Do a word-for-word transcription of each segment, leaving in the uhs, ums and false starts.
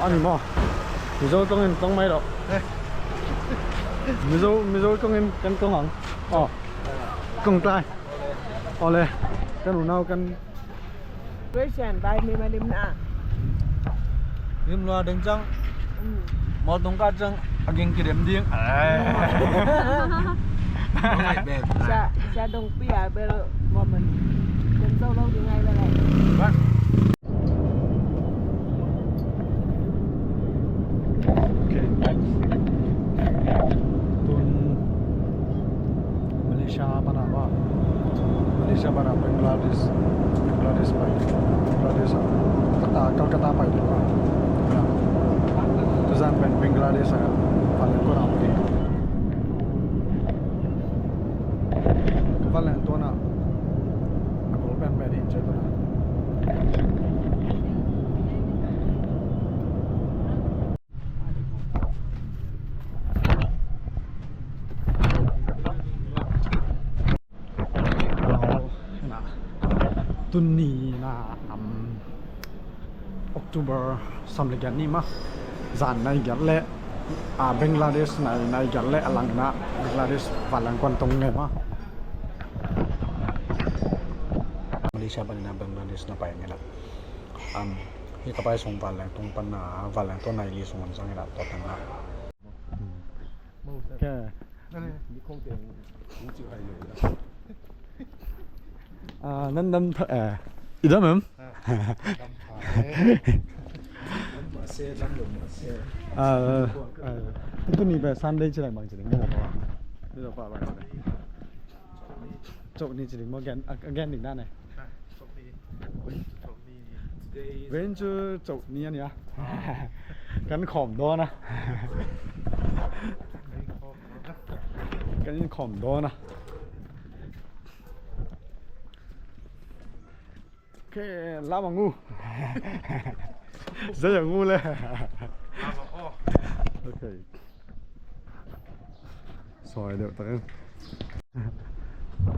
Ani maw. Mizo tongin tong mai lo. Mizo, Mizo tongin kan kong ang. Oh. Kong tai. Ole. Kan unau kan. Question, bai mi ma lim na. Lim lua ding cang. Mm. Maw tong ka cang a ging kidem ding. Sia, sia dong pia bel moment. Dem zo lo ding ai bel ai. Okay. Tun Malaysia pana ba. Malaysia pana Bangladesh. Bangladesh pai. Bangladesh a. Calcutta, Calcutta pai ding ba. Tuzan pen Bangladesh a. Vanleng kuan a om ding. Vanleng tuan a. A gol pen pen in cai tuan a. Tuni na, um, October sawm le giat ni mah, zan nai giat le, ah, Bangladesh nai, nai giat le a lang na Bangladesh vanleng kuan tong ngei mah. Malaysia panin a Bangladesh na pai ngei na. Um, hih ka pai sung vanleng tung pan na, vanleng tung nai li sung on sang ngei na tua tang na. Okay. Ah, nan dam tha, eh, i dam em? Ah, dam tha, eh. Dam mah se, dam lo mah se. Ah, ah, tuni pen Sunday ci lai mang ci ding maw. Ni lo pa ba. Cok ni ci ding maw, again, again ding dan eh. Ah, cok ni. Cok ni. Today is Ven cu cok ni a ni a. Kan khawm dawn a. Kan in khawm dawn a. Okay, lam a ngu. Zei a ngu le. Lam a aw. Okay. Sawi deuh takin.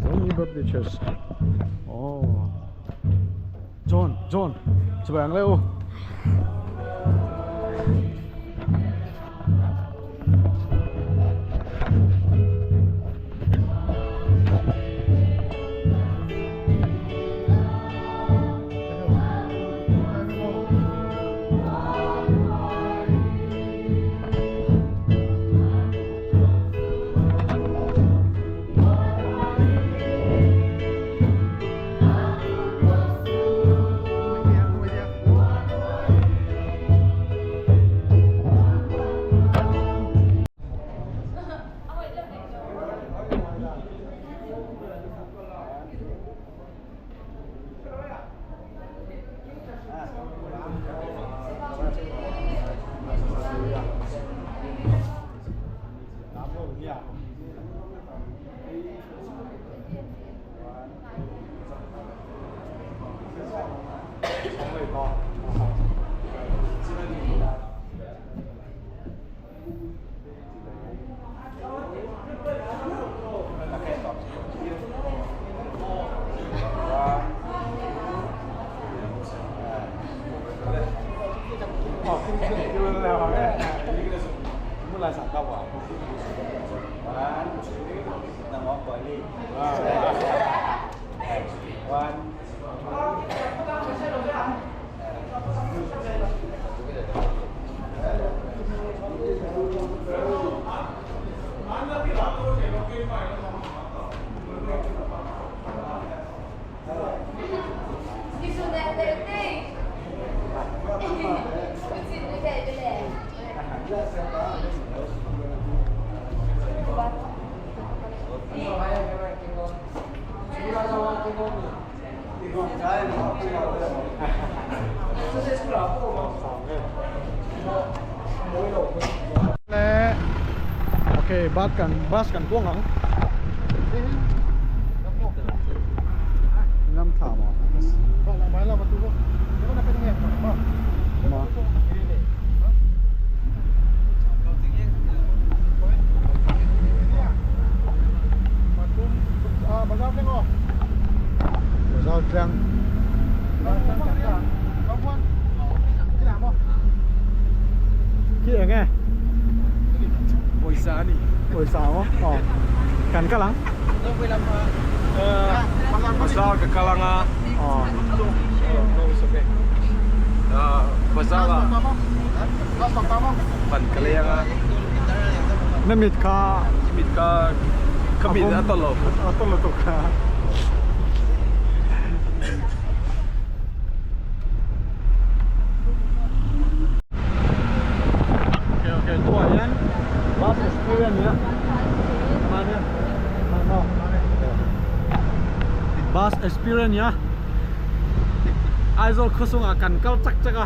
Zomi Baptist Church. Oh. John, John. Cuba yang leu. Le, okay, bus kan, bus kan kuang ang. Lam tha maw. Ma. Bazar teng aw. Bazar teng. Sa ni. Oi, sa mo. Oh. Kan kalang. Eh, sa ka kalang a. Oh. Ah, bazar la. Pan ka leng a. Na mit ka. Mit ka. Ka mit a tolo. A tolo to ka. Okay, okay, tua hian bus experience nia. Bus experience nia. Aizawl khuasungah kan kal chakchak a.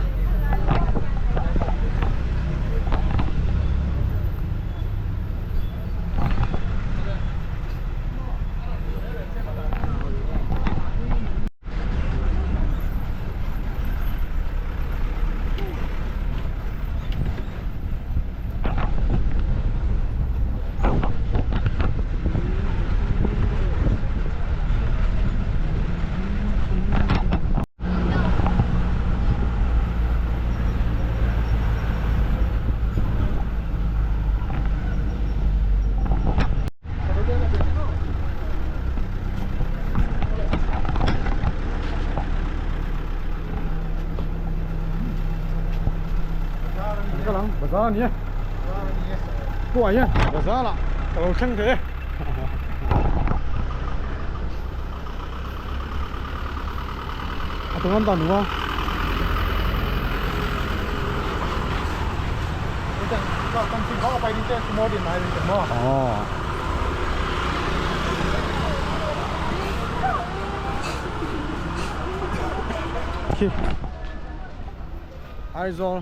Ka lang, bazar ni e. Tua hian bazar lah ka lo thleng thei e. A tung an tan ua. Uten, ka kan sin kha pai ding te, tomorrow din mai ding te maw. Oh. Khi. Aizawl.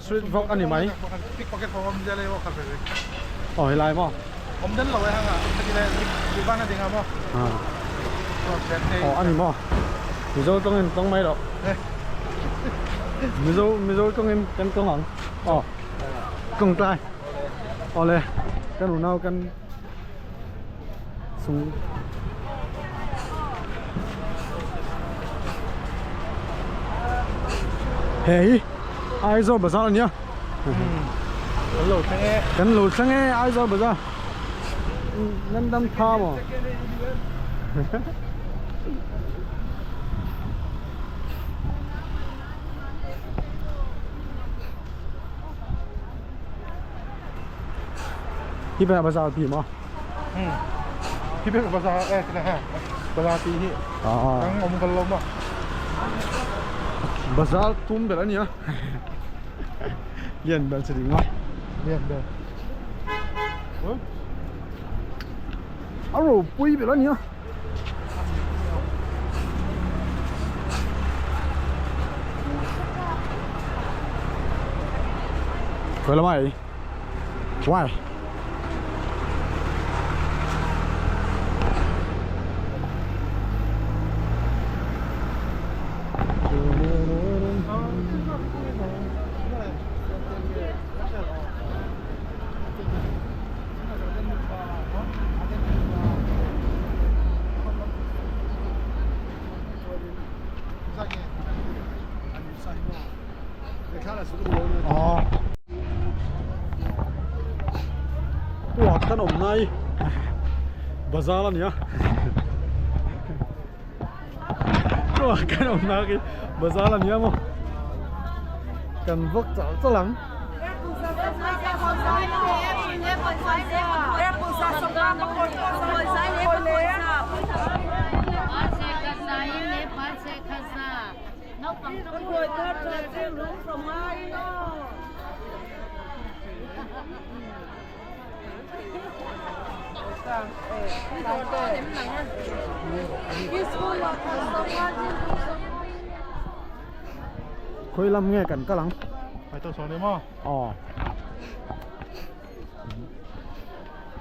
Street vlog a ni mai. Pickpocket khawng om zel ei maw khat veve. Aw, hi lai maw? Om den lo ei hang a, khat i le big, big van a ding a maw? Ah. Aw, a ni maw? Mizo tawngin tawng mai lo. Eh. Mizo, Mizo tawngin kan tawng ang. Aw. Kong tlai. Aw le. Kan unau kan Sung. Hei, Aizawl bazar a nia. Hmm. Kan lo thleng e. Kan lo thleng e, Aizawl bazar. Nan dam tha maw? Hih pen a bazar pi maw? Hmm. Hih pen bazar, eh, kena ha. Bazar pi hi. Ah. Ang om kal lo maw. Bazar tum bel a nia. Lian bel si ding maw. Lian bel. Oi. A ropui bel a nia. Koi lamah ei? Why? Aw. Tua kan omna hi bazar a nia. Tua kan omna hi bazar a nia maw. Kan vok chalchal ang. Khoi lam nge kan kal ang? Ai to sawm ni maw? Aw.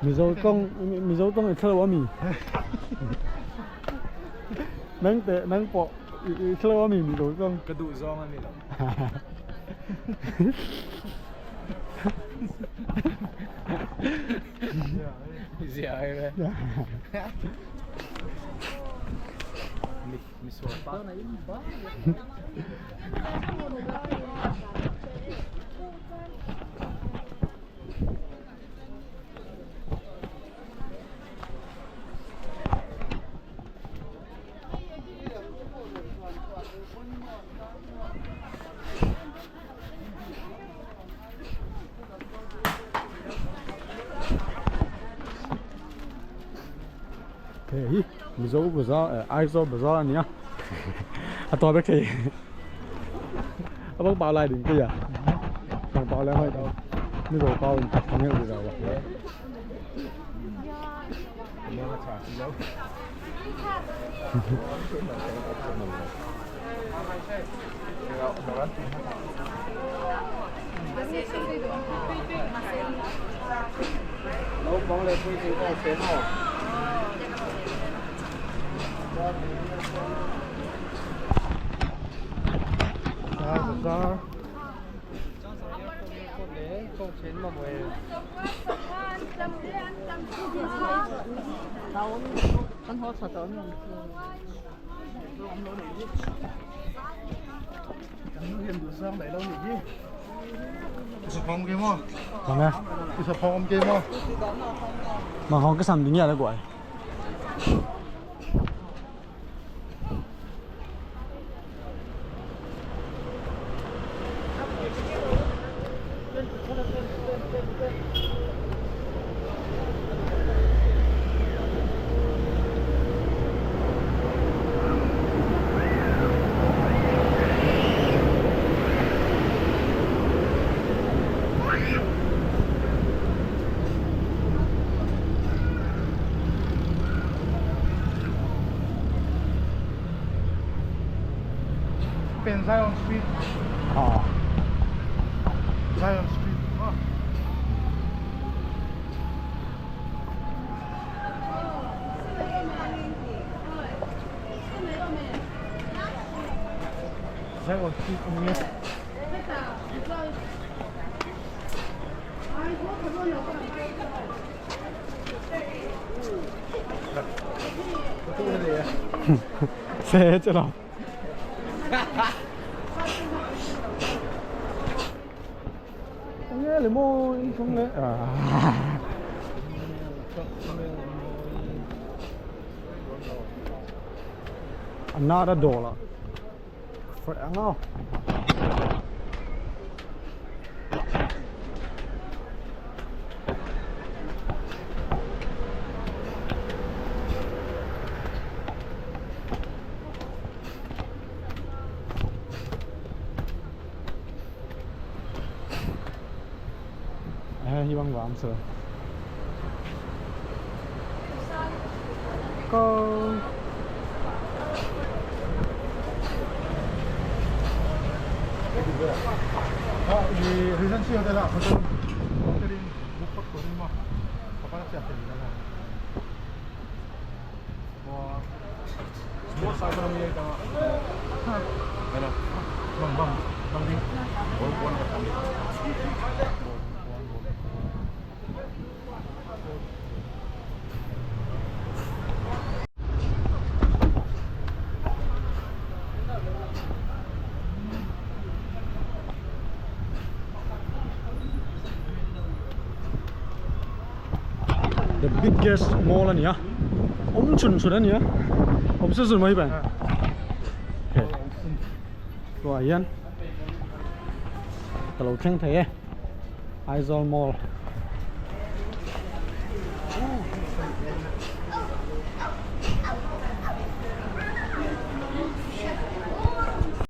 Mizo tawng, Mizo tawng i thalo a mi. Nang te, nang pawh i, i thalo a mi, Mizo tawng. Ka duh zawng a ni lo. Zia ai ve. Mi, mi sual pa. Aw. Hei, Mizo Bazaar, eh, Aizawl Bazaar a ni a. A tua bek thei. A bang pau lai ding kei a. Bang pau lai mai. Mizo pau in tak pang hel ding a. Mang a. Mang hong kisam ding ya le guai. Pen Zion Street. Ah. Zion Street. Ah. Zion Street. Se celo. Ang ele mo, insung le. Ah. Another dollar. Fre ang aw. Eh, hi bang bang so. Ko. Ah, di Regency Hotel ah, hotel. Hotel in book ko ni mo. Papa na siya hotel na. The biggest mall a ni a. Om chunchun a ni a. Om chunchun mai pen. Tua hian ka lo thleng thei e. Aizawl Mall.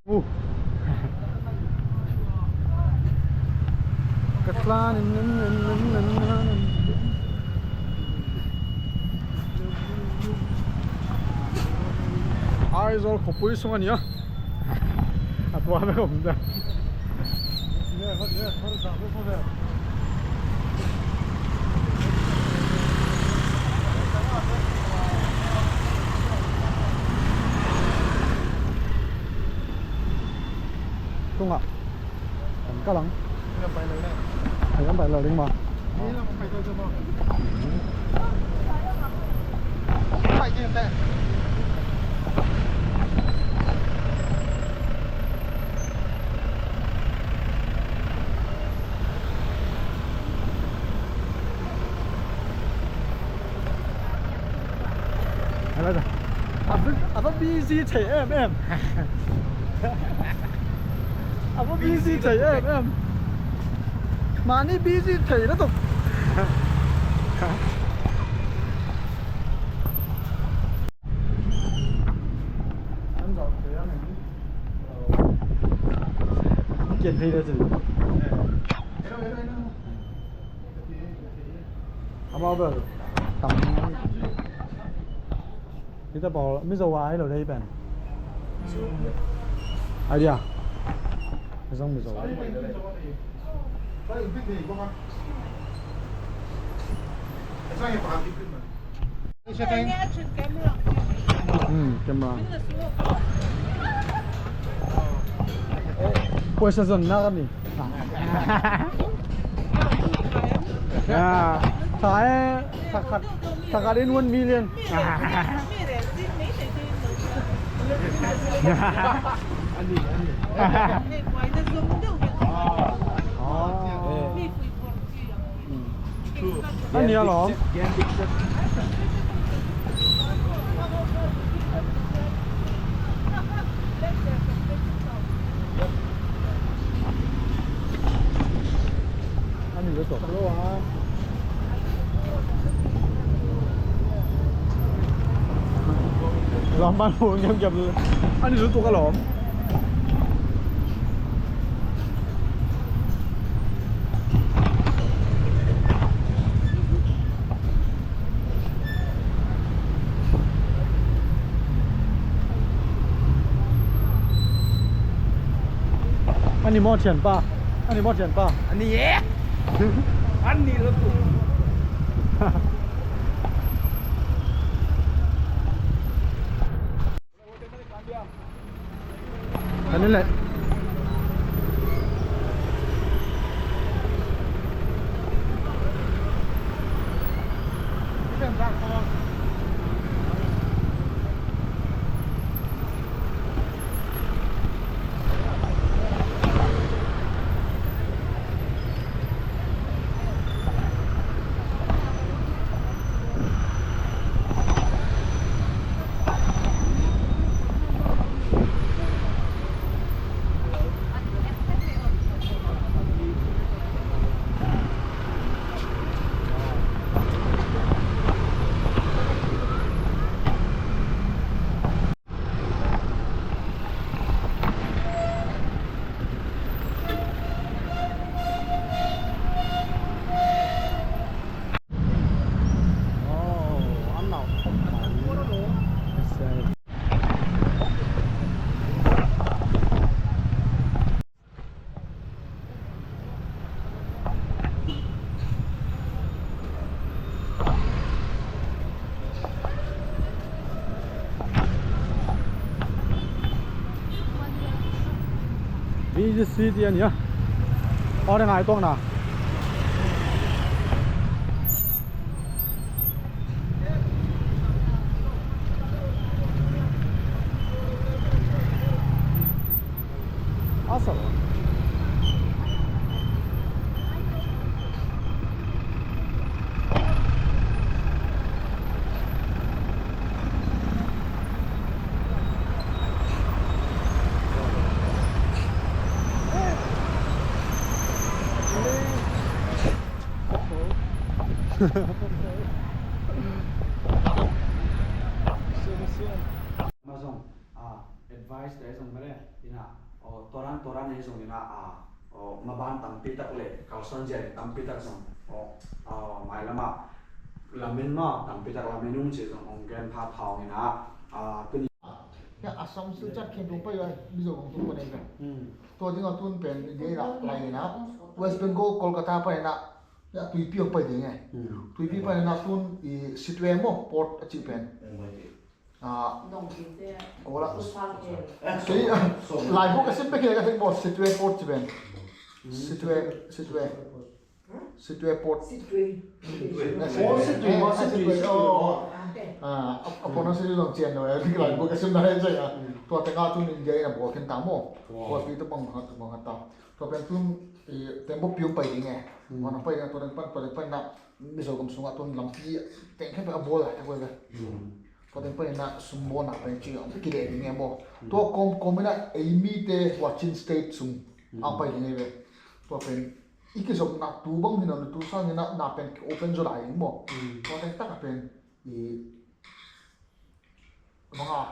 Uh. Ka tlan in, in, in. Aizawl khawpui sung a ni a. A tua bek om ta. Tungah. Kan kalang. Kan pai lo ding ma. A va, a va busy thei em em. A va busy thei em em. Mahni busy thei lutuk. Hei, that's it. Amau bel tam. Hita pawl Mizo a hi lo dei pen. Idea. Zong Mizo. Hmm, camera. Pwesa zon na kami. Ya, thakhat, thakhat in one million. A nih a lawm. A nih a lawm. Lam ban hu ngiam ngiam. A nih a lawm. A nih maw, Thianpa? A nih maw, Thianpa? A nih e. A nih lo tu. Kan ni leh. Busy city a nih a. Aw, na ngai tawk na. Awesome. Amazon. A, advice te zong male ina, o, toran toran e zong ina, a, o, maban tampi tak le kalsuan zia tampi tak zong, o, a, mailama lamen ma tampi tak lamen ung ci zong ong gen pha pha ung ina, a, tuni. Ya, Assam sil chat khen tung pai ai, Mizo kong tung pai ai. Hmm. Tua ding a tun pen India ina lai ina, West Bengal, Kolkata pai ina, ya, Tuipi ong pai ding e. Hmm. Tuipi pai ina tun i Sittwe mo port a ci pen. Hmm. Ah, kola. Kei, ah, laibu ka sim bek hi ka theih maw, Sittwe Port ci pen. Sittwe, Sittwe. Sittwe Port. Port Sittwe, Port Sittwe. Ah, a, a pronunciation zong cian lo, eh, laibu ka sim na hi cian, ah. Tua teng ah tun India in a bawl khin ta maw. Tua pi tua bang khat, bang khat ta. Tua pen tun, eh, tembaw piu pai ding e. Tua na pai ding, tua teng pan, tua teng pan na Mizo gam sungah tun lampi teng khen pen a bawl a, tua pen. Tua teng panin ah sum bawlna pen ci a kileh ding e maw. Tua kawmkawm in ah ei mite hua Chin State sung a pai ding e ve. Tua pen i kizopna tu bang hi nawn lo, tu sangin ah na pen ki open zaw lai ding maw. Tua teng tak a pen i bang a,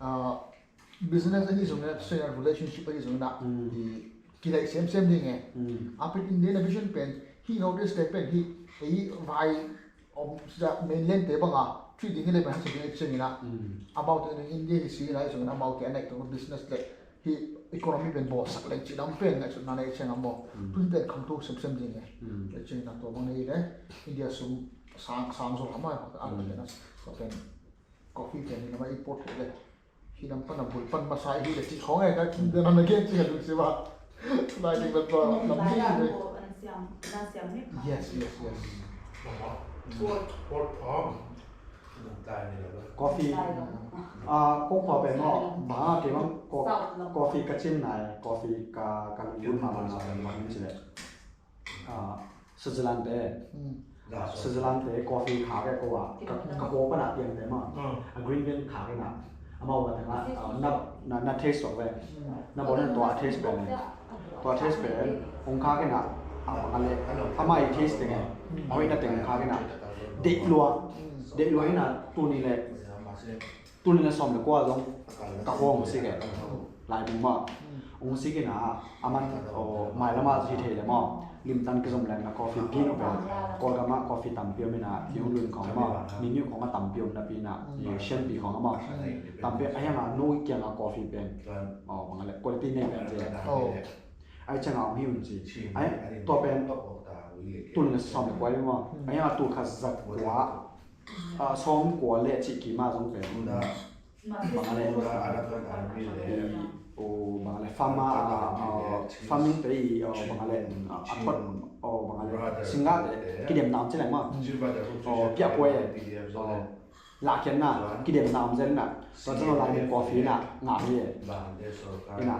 ah, business ahi zongin ah, relationship ahi zongin ah, i kilaih semsem ding e. A pen India na vision pen hih North East te pen hih ei vai om sia mainland te banga treat ding hi le pen hasa ding e ciangin ah, amau te India hi si in ah, ciangin amau te a neih tung business le hih economy pen bawlsak leng cih lam pen ngaihsutna nei ciang a maw. Tun pen khangto semsem ding e. Ciangin ah tua bang nei le India sum sang sang zo a maw. A lo pen a tua pen coffee pen ni lam a import le Hi lam pan a bul pan masa i hi le cih khawng e ka kin den a na gen cih a lungsim a. Lai ding lam tua lam ding hi le. Yes, yes, yes. Coffee. Ah, ko khua pen maw, ma ke bang ko-, coffee ka cin nai, coffee ka, ka lungdam mahmah na pen bang ci le. Ah, Switzerland te. Switzerland te coffee kha ke ko a, ka, ka ko pana piang te ma. A green bean kha ke na. Ama wa te nga, ah, na, na, na taste of ve. Na bo na tua taste pen. Tua taste pen. Ong kha ke na. Ah, ama le. Ama i taste te nge. Ama i na te kha ke na. Dek lua. Dek lua i na tuni le. Tuni le sawm le kua zong ka khua hong sik e. Lai bung mah hong sik in a, a man, aw, mailam ah hi thei le maw, limtan kizom leng na coffee bean uh pen, Kawlgam ah coffee tampi om in a, i hong lun khawng maw, menu khawng a tampi om napi in a, i sianpi khawng a maw, tampi a hiang a no kiang a coffee pen, aw, bang a le quality nei pen te. Ai ciang a hong hi un ci. Ai, tua pen tuni le sawm le kua i maw, a hiang a tul khat za kua, ah, sawm kua le cih kim a zong pen. Bang a le, i, o, bang a le, farm a, ah, farming te i, o, bang a le, ah, a thot, o, bang a le, singgah te, kidemna om ci leng maw. O, piah kua e, o, lahkhiatna, kidemna om zen na. Tua ciang lai coffee na, ngah hi e. Ina,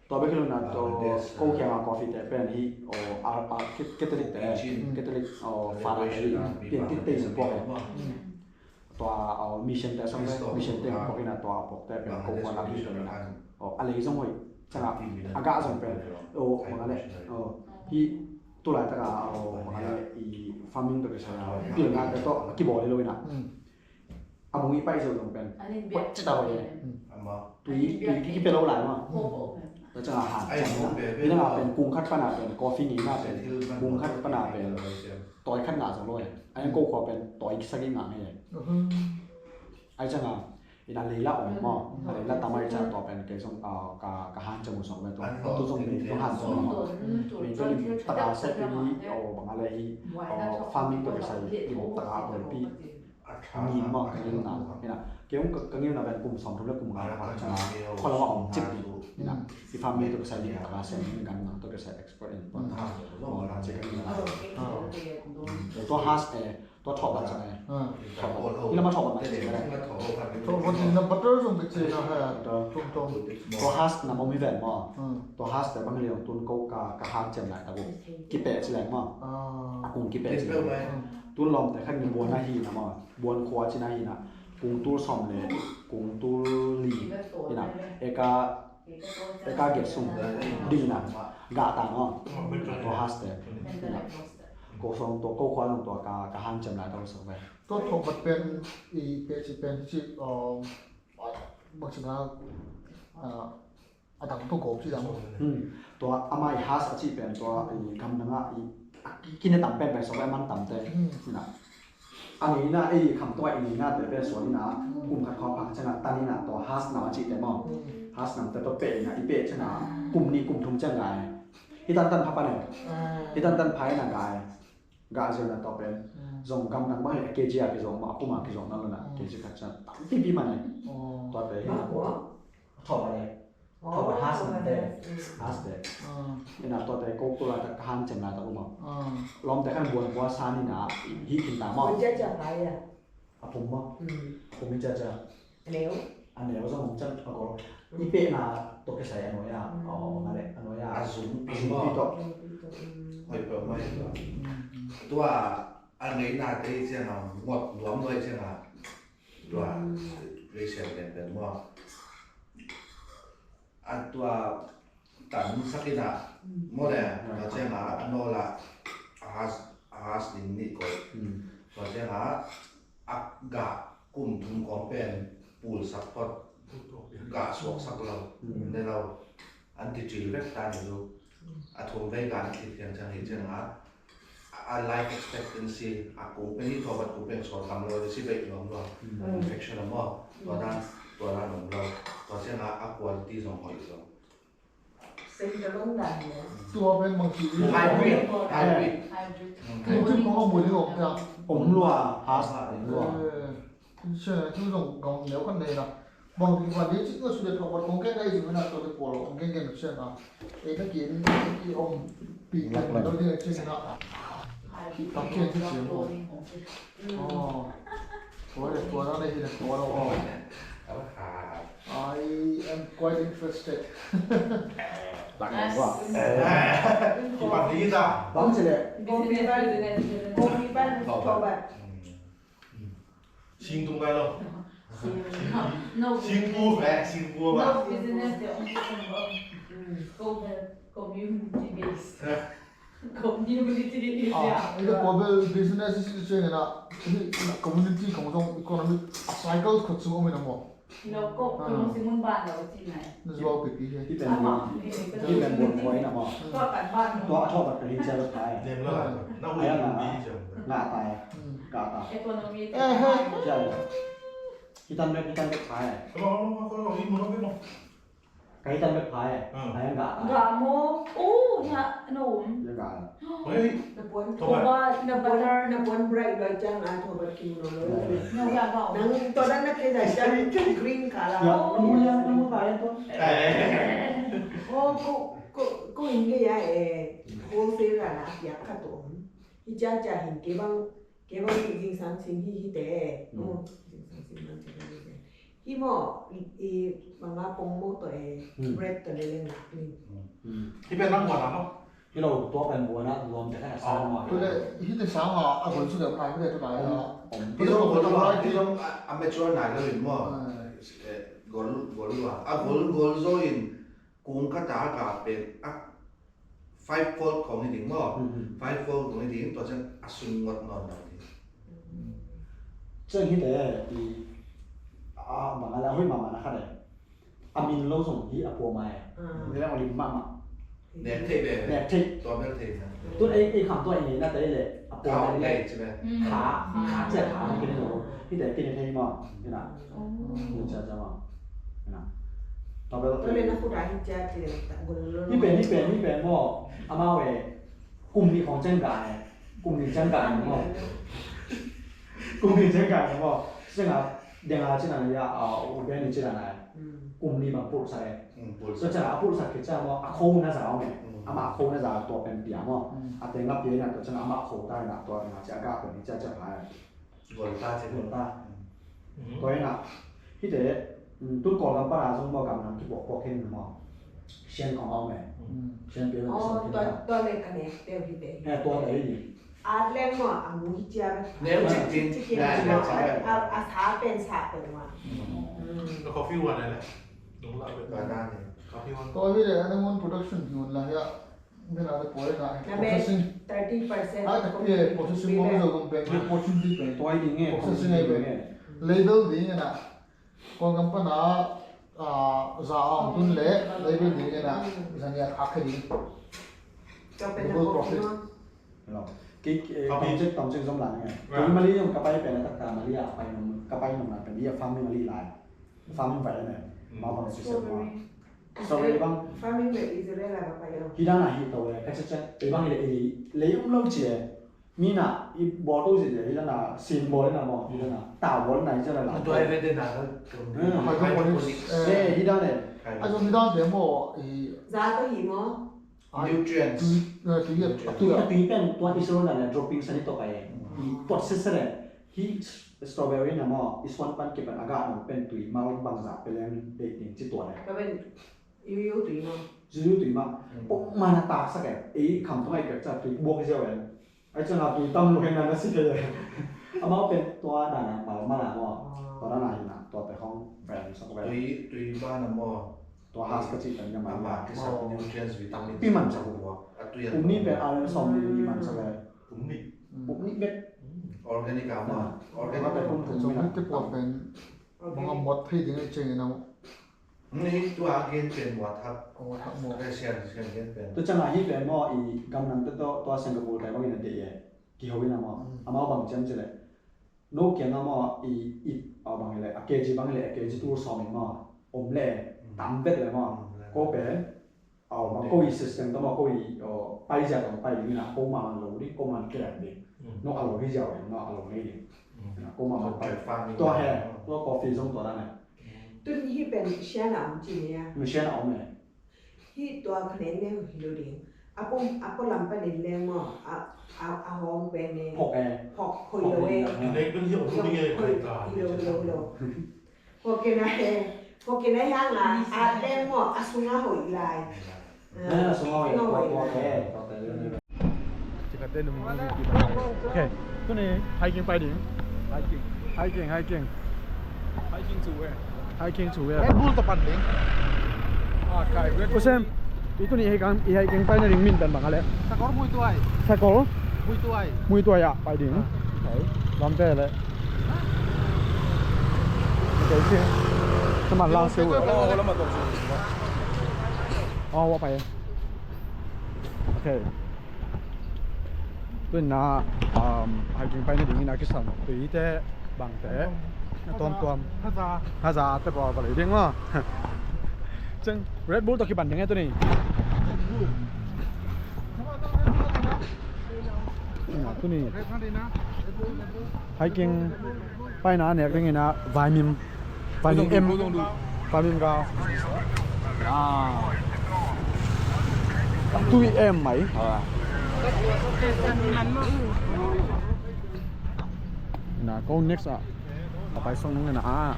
tua bek hi lo na, tua ko kiang a coffee te pen hi, o, a, a, Catholic te, Catholic, o, Father te hi, pian kit te i puak e. Tua, aw, mission te sang le, mission te pok ina tua pok te pen ko kua lak hi pen ina. Aw, a lei zong hoih, ciang a, a gah zong pen. Aw, bang a le, aw, hi, tu laitak a, aw, bang a le, i farming tawh kisai a, pilna te tawh, kibawl hi lo ina. A mui pai zong zong pen. Kuat ci ta hoih e. Tui, tui ki, ki pe lo lai ma. Tua ciang a han ciang ina. Hi na pen kung khat pan a pen, coffee ngeina pen, kung khat pan a pen. Tawi khat ngah zo lo e. A hiang ko khua pen tawi sagih ngah hi e. Ai ciang a, ina leila om maw. A leila tam ai ciang tua pen kei zong, ah, ka, ka hanciam uh sawm ve tua. Tu zong mei tu hanciam maw. Mei tu lim taka sep i, aw, bang a le i, aw, farming tua kisai lim taka a koi pi. Ngim maw, ka ngimna. Ina, kei zong ka, ka ngimna pen kum sawm thum le kum nga kha ciang a, khualam a om cip ding. Ina, i farming tua kisai lim taka sep i gan nang tua kisai export in pon. Maw, la ci ka ngimna. Tua husk e, tua thawh bat ciang e. Thawh bat. Ina ma thawh bat ma ci ka le. Thawh bat ina butter zong bek ci na ha. Tua husk na maw mi ven maw. Tua husk te bang liang tun ko ka, ka hanciam lai tak uh. Kipeh ci leng maw. A kung kipeh ci leng. Tun lawmte khat in buan a hi na maw. Buan khua cin a hi na, kung tul sawm le, kung tul li, ina, eka, eka giat sung, ding ina, gah ta maw, tua husk te, ina, ko sawng tua, ko khua zong tua ka, ka hanciam lai tua sak ve. Tua thawh bat pen, i peh ci pen ci, um, bang ci na, uh, A dang tua gawp ci dang. Tua amah i husk a cih pen tua i gamdang ah i, a ki, kine tam pen pen sawk a man tam te. Ina. A ngeina ei kham tua i ngeina te pen suan ina kum khat khawng phang ciang a tan ina tua husk nam a cih te maw. Husk nam te tua peh ina i peh ciang a kum nih kum thum ciang gai. Hi tan tan pha pan e. Hi tan tan pha ina gai. Gah ziau na tua pen. Zong gamdang bang hi a kg a kizawh maw a kum a kizawh na lo na kg khat ciang. Tampipi man e. Tua te hi. Thawh a le. Thawh a husk nam te. Husk te. Ina tua te ko tu laitak ka hanciam laitak um a. Lawmte khan buan khua san ina hi khin ta maw. A pum maw. A pum hi ciacia. A neu zong om ciang a gol. I pehna tua kisai a nuai a. Aw, a le a nuai a. A zumpi maw. Hoih peuh maw. Tua a ngeina te ciang a ngop nuam nuai ciang a. Tua lei siam lian pen maw. A tua tan sak ina maw le, tua ciang a, a nawl a, a husk, a husk ning nih koih. Tua ciang a, a gah kum thum kawng pen pulsak phot, gah suaksak lo, ne lo. An ti cil vek ta ni lo. A thum vei gan a thit thiang ciang hi ciang a, a life expectancy a kung pen hi thawbat kung pen sawt tam lo, si beih nuam lo. Infection a maw, tua dan, tua dan om lo. Tua ciang a, a quality zong hoih lo. Tua pen bang ci hybrid, hybrid. Hybrid. Tua pen kong a mui ni om ta. Om lua, ha sa om lua. Sia, tu zong gam neu kan nei na. Bang ti van dia cik na sudah thawk bat kong keng kai zing na, tua te pawl kong keng keng sia na. Eh, na kin, i om pi kan na dia cik na. Ka kin ti sia ko. Oh. Tua le tua na nei hi na tua lo. Oh. I am quite interested. Bang ci le. Kopi ban thawk bat. Sing tung bai lo. No. Sing pu, eh, sing pu ba. No business, the only thing. Go help community base. Community is, ah, yeah. Ina tua bel business is saying na, community kong zong economic cycle khat sung om ina mo. Lo ko, ko lo si mun ban lo si nai. Zuau pipi hi. Hi pen buan, hi pen buan buai na maw. Tua kan ban lo. Tua a thawk bat ka hi cia lo tai. Nem lo la. Na ui pi cia. Ngah tai. Ngah tai. Economy. Cia lo. Hi tan bek, hi tan bek tai. Ko lo, ko lo, i mun lo bek lo. Ka hi tan bek tai. Ai ngah tai. Ngah mo. Oh, ya, no. Ya ngah. Hei. Na puan, thawk bat, na puan, na puan bright lo ciang a thawk bat kim lo lo. Nang tua dan na kei zai ciang green color. Ya, na mu ya, na mu ta ya tua. Oh, ko, ko, ko in kei ya, eh, wholesale la na piak khat om. Hi cia cia hin kei bang, kei bang zingsang sin hi hi te. Oh, zingsang sin bang sin hi te. Hi maw, i, i, manga pong maw tawh e, bread tawh leleng nak ni. Hi pen nang buan a maw? Hi lo, tua pen buan a, luam te kha na sang maw. Tule, hi te sang a, a gol su deuh nai, hi te tu nai a. Hi lo, gol tu nai, hi lo, a, a mature nai lo in maw. Eh, gol, gol a, a gol, gol zo in, kung khat a ka pen, a, five fold kong hi ding maw. Five fold kong hi ding, tua ciang a sung ngot nawn lo ding. Ciang hi te, i, a, bang a la hoih mahmah na khat e. A min lo zong hi a pua mai. Ni lang a lim mahmah. Nek thei ve. Nek thei. Tua bel thei na. Tun ei, ei kham tua ei nei na te le. A pua mai le. Kha, kha cia kha na kine lo. Hi te kine thei maw. Hi na. Ni cia cia maw. Hi na. Tua bel tua le na khuta hi cia cia. Hi pen, hi pen, hi pen maw. Amau e. Kum nih khong ciang gah e. Kum nih ciang gah e maw. Kum nih ciang gah e maw. Ciang a, deng a ciang a ya, a, u ben ni ciang a. Kum nih bang pulsak e. So ciang a pulsak khit ciang maw, a kho na za om e. Ama kho na za tua pen pia maw. A teng a pia na tua ciang ama kho ta na tua na ciang a gah pen ni ciang ciang pha e. Gol ta ci. Gol ta. Tua hi na, hi te, tun Kawlgam pan a zong maw gamdang kipuakpuak khin maw. Sian kong a om e. Sian pia lo. Oh, tua le ka nek teu hi te. Eh, tua te hi. At leng maw, a mu hi cia. Neu cik cik. Cik cik. A, a sa pen sa pen maw. Ka coffee one le. Nung la pen. Ka na ni. Coffee one. Tua hi le, a nang on production hi on la ya. Nena te poi na, processing. Thirty percent. Ah, tapi processing mo zo kong pen, opportunity pen. Poi ding e, processing ai pen. Label ding e na. Kawlgam pan a, ah, za a om tun le, label ding e na. Zan ya khak khe ding. Double profit. Hello. Kik, eh, tam cek, tam cek zom lan e. Kei Mali zong ka pai pen a tak ta Mali a pai nom, ka pai nom na pen, ya farming Mali lai. Farming pai ne. Ma bang si se ma. Strawberry bang. Farming le Israel a ka pai lo. Hi dan a hi to e, ka cek cek, ei bang hi le ei, lei um lo ci e. Mi na, i bawl to ci e, hi dan a, sin bawl na maw, hi dan a, tau bawl na, hi dan a. Tua hi ve te na, hydroponics. Eh, hi dan e. A zong hi dan te maw, i. Za to hi maw. Nutrients. Tui, eh, tui, tui, tui pen tua Israel na le dropping sani to ka e. I tuat se se le. Hi strawberry na maw, i suan pan kipan a gah nong pen tui mal bangza peleng dei ding ci tua le. Ka pen, yuyu tui maw. Yuyu tui maw. Pok mana tak sak e. Ei kham tung ai pek ca tui buak ziau e. Ai ciang a tui tam lo hen na na si ke e. Amau pen tua na na mal mal a maw. Tua na na hi na, tua pe hong pen sak pen. Tui, tui ba na maw. Tua has ka cih pen ka man. Ama kisap nutrients vitamin. Pi man sak ua. A tui a. Kum nih pen a len sawm nih nih man sak e. Kum nih. Kum nih bek. Organic a ma. Organic a pen kum nih. Te pua pen. Manga mot thei ding a ceng ina. Ni tua gen pen mua thak. Mua thak mua. Eh, sian, sian gen pen. Tua ciang a hih pen maw, i gamdangte tawh, tua Singapore tai bangin a deih e. Kiho in a maw. Mm. Amau bang ciam ci leh. No kiang a maw, i, i, a bang hi leh, a kg bang hi leh, a kg tul sawm in maw. Om leh, mm, tam vet leh maw. Mm, leh. Ko pen, a om a, ko i system tawh maw, ko i, aw, pai zia tawh pai ding in a, ko man lo ding, ko man kiang ding. Mm. No a lo hi zia ding, no a lo hi ding. Mm. Ko man lo pai. Tua he, tua coffee zong tua dan e. Tun hih pen sian a om ci ni a. Sian a om e. Hih tua kha nen ne hi lo ding. A pom, a pom lam pan in leng maw. A, a, a hong pen ne. Phok e. Phok khoi lo e. Phok e. Phok e. Hi lo, hi lo, hi lo. Phok e na he. Phok e na hang a. A leng maw. A sung a hoih lai. Ah, a sung a hoih lai. Phok e. Phok e. Okay, tuni hiking pai ding. Hiking. Hiking, hiking. Hiking to where? Hiking to where? Red Bull tawh pan ding. Ah, kai Red Bull. Usem, i tuni hiking, i hiking pai nading min pen bang a leh? Sakol Muituai. Sakol? Muituai. Muituai ah pai ding. Ah. Okay. Lamte leh. Okay, okay. Saman lang siu. Oh, lamah tawh. Oh, wa pai. Okay. Tun na, um, hiking pai nadingin a kisam tuite bangte. A tuamtuam. Haza. Haza te pawl va lei ding maw. Ciang Red Bull tawh kipan ding e tuni. Tuni. Hiking paina nek dingin a vaimim. Vaimim em. Vaimim ka. Ah. Tui em mai. Na ko next ah. Ka pai song nung na ah.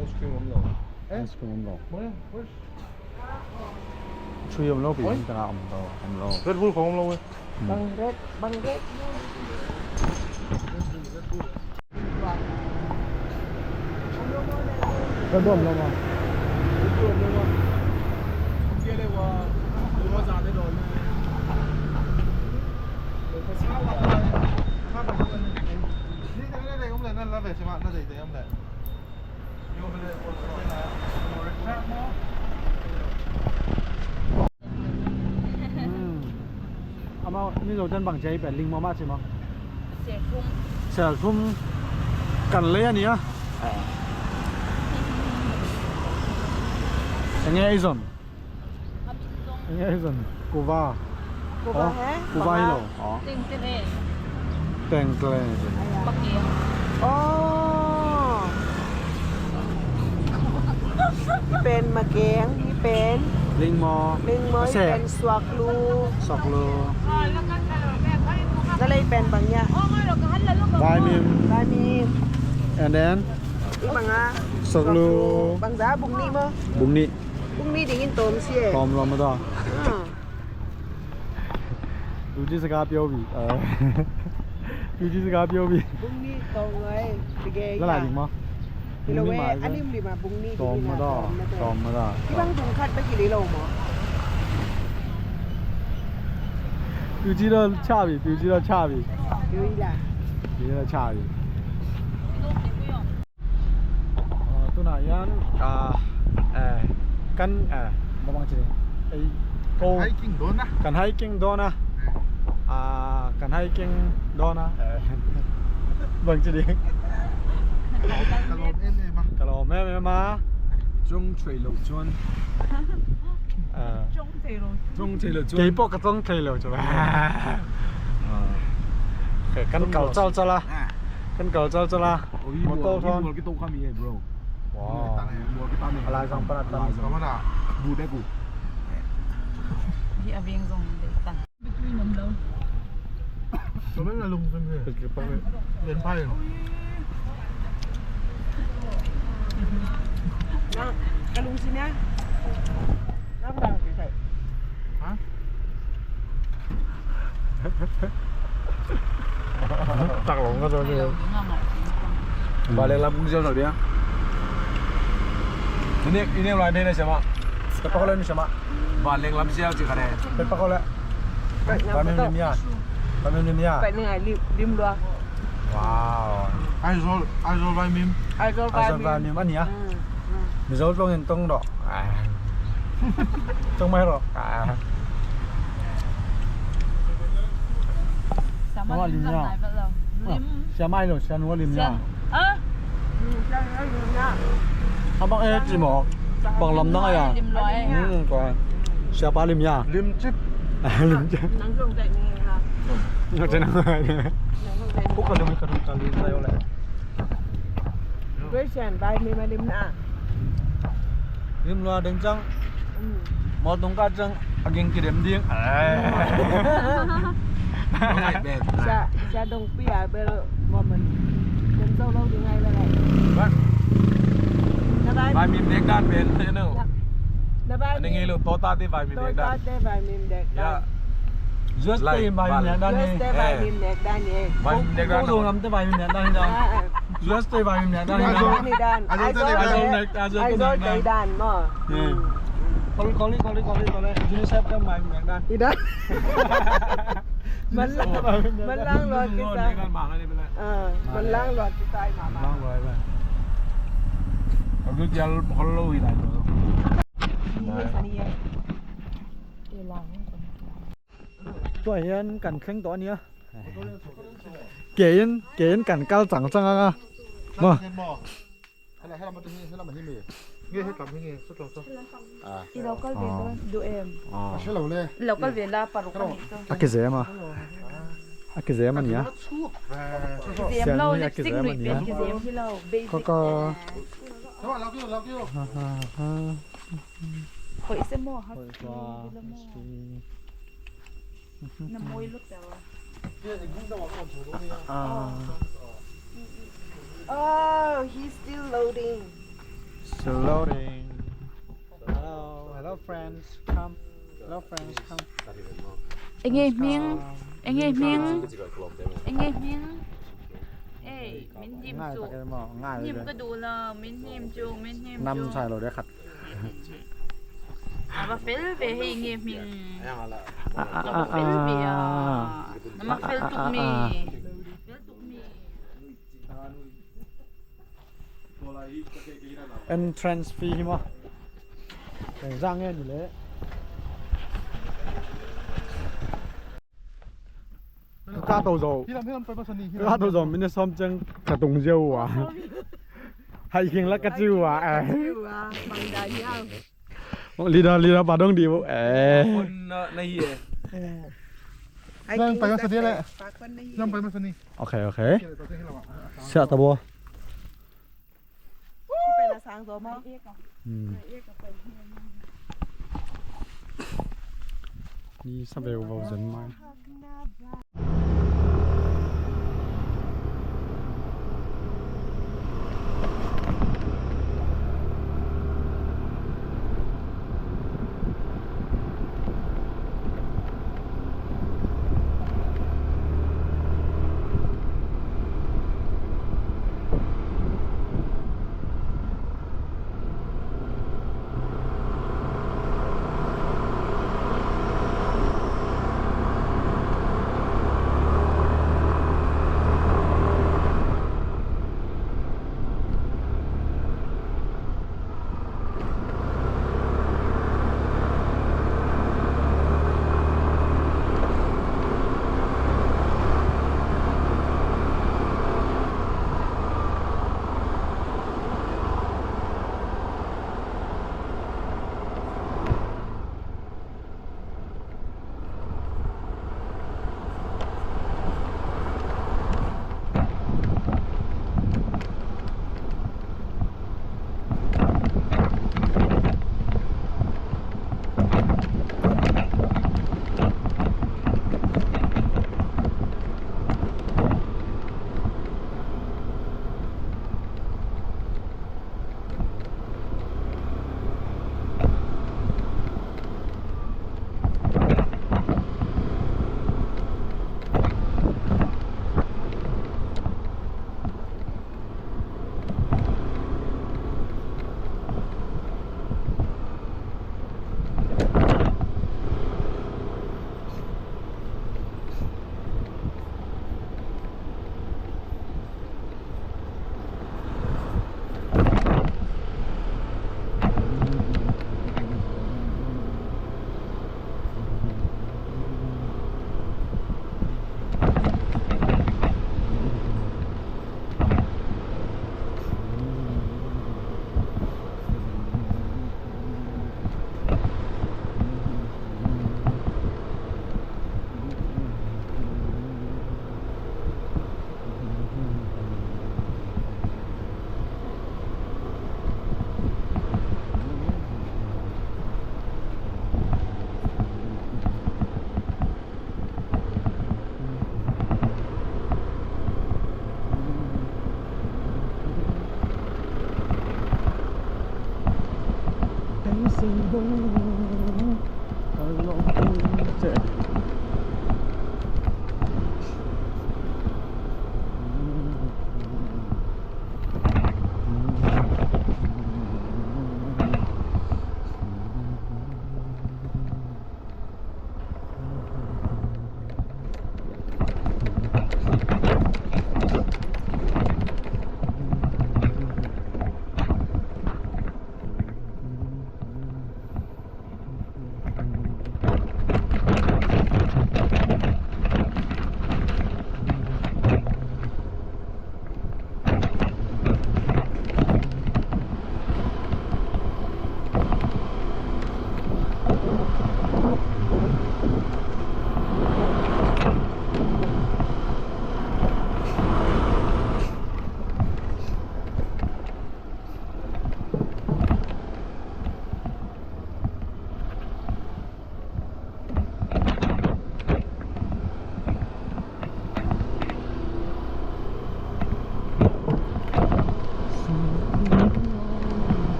Ice cream om lo. Eh? Ice cream om lo. Three om lo, pi. Oi. Tanga om lo, om lo. Red Bull khong om lo, eh. Hmm. Bang Red, bang Red Bull. Red Bull om lo ma. Hmm. Amau Mizo ten bang ci a hi pen lingmaw mah ci maw? Selthum. Selthum kan lei a ni a. Enge i zon? Enge i zon? Kuva. Kuva he? Kuva hi lo. Tengkleng. Tengkleng. Makiang. Oh. Hi pen makiang, hi pen lingmaw. Lingmaw, hi pen suaklu. Suaklu. Na lei pen bang hiam? Vaimim. Vaimim. And then? Hi bang a? Suaklu. Bangzah, bung nih maw? Bung nih. Bung nih dingin tawm si e. Tawm lo maw ta. Ah. Tuci saka piobi. Tuci saka piobi. Bung nih tawm ngai. Lalai ding maw? Hi lo e, a lim lim a bung nih ding a. Tawm maw ta. Tawm maw ta. Hi bang bung khat bek hi lo maw? Tuci lo chabi, tuci lo chabi. Tuci lo chabi. Ah, tuna hian, ah, eh, kan, eh, mabang ci ding. Ei, ko kan hiking dawn a. Kan hiking dawn a. Eh. Ah, kan hiking dawn a. Eh. Bang ci ding. Ka lawm em em a. Ka lawm em em a. Zong thei lo chuan. Ah. Zong thei lo chuan. Kei pawh ka zong thei lo chuan. Ah. Kan kal chal chal a. Ah. Kan kal chal chal a. Ui, motor mual, thon. Mual kitoh kha mi hei, bro. Wow. Mual kitoh mi. A lai zong pan a tan. A lai zong pan a. Bu dek u. Hi a veng zong dek tan. Between om lo. Ka veng a lungkim hei. Len pai lo. Nang, ka lungsim hia. Nang dang kei thei. Ha? Tak lo nga zo ni. Ba leng lam kung ziau zo dia. Ini, ini lai ni na siama. Pepa ko le ni siama. Ba leng lam ziau ci ka ne. Pepa ko le. Vaimim lim hia? Vaimim lim hia? Vaimim lim, lim lua. Wow. Aizawl, Aizawl vaimim. Aizawl vaimim. Aizawl vaimim a ni a. Mm, mm. Mizo tlawng in tong dawh. Ah. Tong mai rawh. Ah. Siapa lim hia? Lim. Siapa lo, siapa lim hia? Ah? Abang eh, ci maw? Bang lam nang a ya? Lim lua eh. Hmm, kua. Siapa lim ya? Lim cip. Lim cip. Nang zong dai ni ha. Nang zong dai ni. Nang zong dai ni. Kua ka lim ka lim ka lim la yo le. Christian, bai mi ma lim na. Lim lua deng cang. Mawltung ka cang a ging kidem ding. Sia, sia dong pia bel moment. Dem zo lo ding ai bel ai. Ba. Na bai. Bai mim dek dan ben, you know. Na bai. Ani ngei lo tota te bai mim dek dan. Tota te bai mim dek dan. Ya. U S te bai mim dek dan ni. U S te bai mim dek dan ni. Bai mim dek dan. Kong dong lam te bai mim dek dan ni. U S te bai mim dek dan ni. Ni dan. Aizawl te dan mo. Koli, koli, koli, koli, koli. Juni sep kan mai miang dan. Idan. Man lang, man lang luat kisai. Ah, man lang luat kisai mama. Lang luat ba. Aku jal hollow idan. Tua hian kan thleng tawh a nia. Kein, kein kan kal chang chang anga. Ma. I lo kal ve dawn duh em? A hre lo le. I lo kal ve la, paruk a nih chu. A kizem a. A kizem a nia. Kizem lo, lipstick nuih pen kizem hi lo. Basic. Kaka. Ha, ha, ha. Hoih se maw, husky hi lo maw? Na mawi lutuk a. Ah. Oh, he's still loading. Still loading. Hello, hello friends, come. Hello friends, come. Eng nge hming? Eng nge hming? Eng nge hming? Ei, min hnim chu. Hnim ka duh lo, min hnim chu, min hnim chu. Nam sai lo de khat. A va fel ve hei nge hming. A va fel ve a. Na ma fel tuk mi. Fel tuk mi. Entrance fee hi maw? Teng zang nge ni le. Ka to zo. Hi lam, hi lam pai masa ni, hi lam. Ka to zo, minute sawm ceng ka tung ziau ua. Hai khing la ka ci ua, eh. Bang dan hiam. Leader, leader pa dong di ua, eh. Kon na, na hi, eh. Lam pai masa ni le. Lam pai masa ni. Okay, okay. Siah ta bo. Ni sa veu vau zen mai.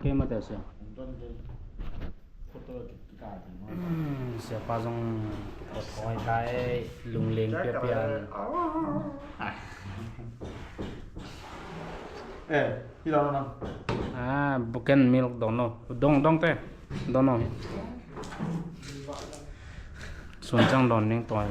Kei mah te sia. Siapa zong kipawt kawikawi, lungleng piapian. Eh, hi lo nang. Ah, buken milk dong no. Dong, dong te. Dong no. Sun chang dong ning tua.